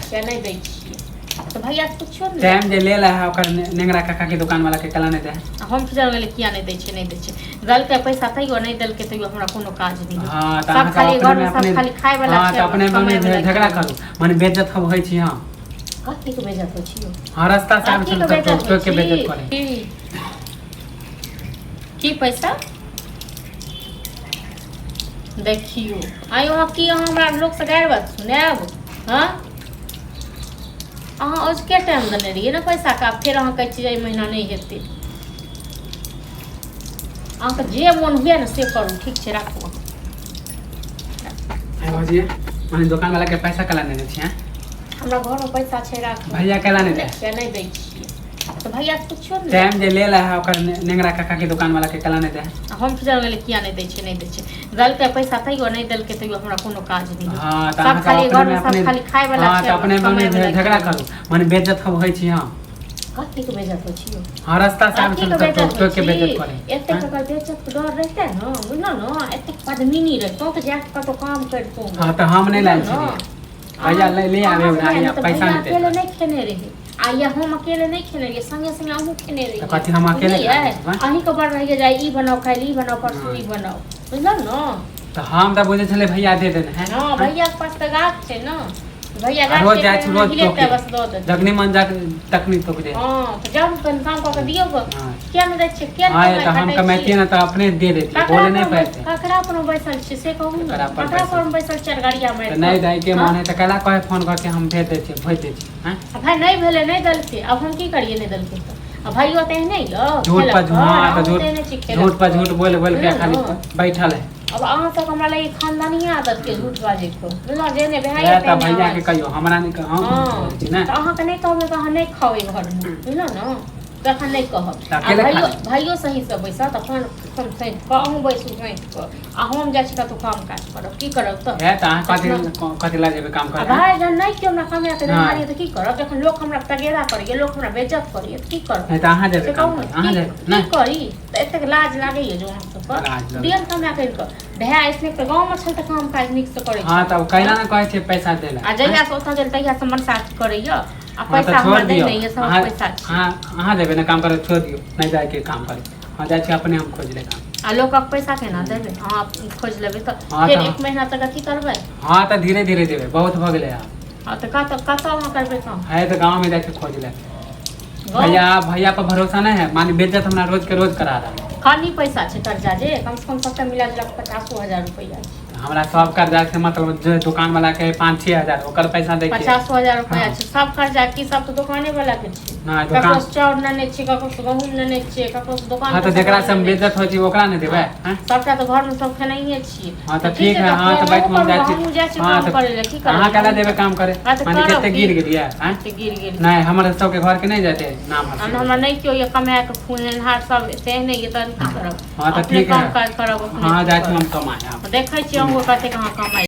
किया नहि दै छियै तऽ भैया से पुछियौ ने। टाइम जे ले ला है ओकर नेंगरा काका के दुकान वाला के कला नहीं दे। हम की जान गेलियै किया नहि दै छै, नहि दै छै। देलकै पैसा तैयो, नहि देलकै तैयो, हमरा कोनो काज नहि। हाँ तऽ सब अहाँके खाली अपने घरमे में सब अपने खाली खाय वाला हाँ छै, तऽ अपने कमाय में वाला झगड़ा छै। करू, माने बेइज्जत हम होइ छी हम। कथी के बेइज्जत होइ छी यौ? हाँ, रास्ता से आबै कथी छलहुँ के तऽ बेइज्जत टोक होइ टोक के छी? बेइज्जत करै। की पैसा देखियौ आइ अहाँ की अहाँ हमरा लोकसँ गारि बात सुनायब? हँ, अहाँ अजुके टाइम देने रहियै ने पैसाके, आब फेर अहाँ कहै छियै जे एहि महीना नहि हेतै। अहाँके जे मोन हुए ने से करू। ठीक छै, राखू अहाँ। आइ भौजी, माने दोकान वाला के पैसा कला लेने छियै? हमरा घरमे पैसा छै, राखू। भैया केला नहि दे। किया नहि दै छियै तऽ भैया से पुछियौ ने। टाइम जे ले ला है ओकर नेंगरा काका के दुकान वाला के कला नहीं दे। हम की जान गेलियै किया नहि दै छै, नहि दै छै। देलकै पैसा तैयो, नहि देलकै तैयो, हमरा कोनो काज नहि। हाँ तऽ सब अहाँके खाली अपने घरमे में सब अपने खाली खाय वाला हाँ छै, तऽ अपने कमाय में वाला झगड़ा छै। करू, माने बेइज्जत हम होइ छी हम। कथी के बेइज्जत होइ छी यौ? हाँ, रास्ता से आबै कथी के छलहुँ तऽ बेइज्जत टोक होइ टोक के छी? बेइज्जत करै। एतेक हाँ? अगर बेइज्जत के डर रहितै ने, बुझलहुँ ने, एतेक पद्मिनी रहितहुँ तऽ जाके कतहु काम करितहुँ। हाँ तऽ हम नहि लायल बुझलहुँ छलियै। ने? भैया ले ले आबे अहाँ उधारी नहि आ तऽ पैसा भैया नहि अकेले देत। नहि खेने रही आ या हम अकेले नहि खेने रहियै, संगे संगे अहूँ खेने रहियै। तऽ कथी हम अकेले बुझलियै? खा लेबै? अहीँके बड़ रहैए जे आइ ई बनाउ, काल्हि ई बनाउ, परसू ई बनाउ, बुझलहुँ ने? तऽ हम तऽ बुझै छलियै भैया दे देने है। हँ, भैयाके पास तऽ गाछ छै ने, भैया आ गाछ रोज के जाइ छी, रोज हिलेतै टोके। बस दऽ देतै। जखनी मन जा तखनी टोक दे। हँ, तऽ जाउ ने तहन काम कऽ के दियौ गऽ। हाँ। किया नहि दै छियै? किया हाँ, नहि ये तऽ हम कमाइ खटै कमैतियै छियै? ने तऽ अपने दे देतियै, ककरा बोले नहि पर पैते। ककरा पर बैसल छियै से कहू ने। ककरा पर ककरा बैसल पर बैसल छियै गाड़िया मारि तऽ कऽ? नहि दैके हँ? मन है तऽ कैला कहे फोन करके हम भेज दै छियै, भेज दै छियै, आँय? आ भाय नहि भेलै, नहि देलकै, आब हम की करियै? नहि देलकै तऽ आ भाइयो तऽ एहने यऽ झूठ पर खेलक झूठ, हाँ तऽ अहूँ झूठ तऽ एहने छी खेलक। झूठ पर झूठ बोलि बोलि के बुझलहुँ खाली ने? बैठल है। अब अहाँ सब हमरा लागि खानदानी आदत के झूठ बाजै के, बुझलहुँ? जेहने भए इएह तऽ तेहने भैया के अहाँ। कहियौ, हमरा नहि कहियौ, हम झूठ हँ बोलै छी ने? तऽ अहाँके नहि कहबै तऽ अहाँ नहि खाउ एहि घरमे, बुझलहुँ ने? तखन नहि कहब। तऽ आ अकेले खा भाइयो लेब। भाइयो सहीसँ बैसत अपन सैंत कऽ, अहूँ बैसू सैंत कऽ, आ हम जाइ छी कतहु काम काज करब। की करब तऽ? हे, तऽ अहाँ कथी एतना- कथी लए जेबै काम आ करे? भाय, जहन नहि केओ हमरा कमाए के नहि। देनिहार यऽ तऽ की करब? जखन लोक हमरा तगेदा करैए, लोक हमरा बेइज्जत करैए, तऽ की करब? नहि तऽ अहाँ जेबै से काम कहू ने। करे, अहाँ की जेबै की नहि करी तऽ? एतेक लाज लागैए जो अहाँ सबके लाज लगैए। दिअ ने कमाए करि कऽ। भाय ऐसने तऽ गाँवमे छल तऽ काम काज नीकसँ करै हाँ छल। तब कैला ने कहै छियै पैसा दै लए? आ जहियासँ ओतऽ गेल तहियासँ मनसा करैए आ हाँ तऽ पैसा छोड़ हमरा दै दियौ। नहि यऽ, अहाँ सबक पैसा छै। अहाँ अहाँ जेबै ने काम करे? छोड़ दियौ, नहि जाइके काम करे। हाँ, जाइ छी अपने, हम खोजि ले काम। आ लोकक पैसा केना देबै? अहाँ खोजि लेबै तऽ हाँ फेर तऽ एक महीना तक अथी करबै। हाँ तऽ धीरे धीरे देबै, बहुत भऽ गेलै आब। हँ तऽ कतऽ कतऽ अहाँ करबै काम? है तऽ गाँवमे जाइ छी खोज ले। गाँव भैया, भैया पर भरोसा नहि है, माने बेइज्जत हमरा रोज के रोज करा रहा है। खाली पैसा छै कर्जा जे कमसँ कम सबटा मिला जुला कऽ 50,000 रुपैआ छै। हमरा सब कर्जा से मतलब जे दुकान वाला के 5-6 हजार, ओकर पैसा दै के। 50,000 रुपैआ हाँ। छै सब कर्जा। की सब तऽ दोकाने वाला के छै। नहि, दोकान ककरो से चाउर नेने छियै, ककरो से गहूँम नेने छियै, ककरो से दोकान हाँ के तऽ जेकरा सामान से हम नेने बेइज्जत होइ छी ओकरा नहि देबै? छियै। आँय? सबटा तऽ घरमे सब खेनाइए छियै। हाँ तऽ ठीक ठीक छै है। तऽ हाँ तऽ फेर बैठ, अहूँ हम करू, जाइ छी। हमहूँ जाइ छी हाँ काम तऽ करै लए। की करबै? अहाँ कैला जेबै काम करे? हाँ तऽ माने करब कते की? गिर गेलियै? आँय? कते गिर गेलियै? नहि, हमर सबके घरके नहि जेतै नाम हम हमरा नहि केओ यऽ कमाए कऽ खुएनिहार, सब तेहने यऽ, तहन की करब? हाँ तऽ अपने ठीक काम है। काज करब, अपने हाँ, अथी जाइ छी करब। हम कमाए आब। देखै छियै अहूँ कतेक अहाँ कमाइ।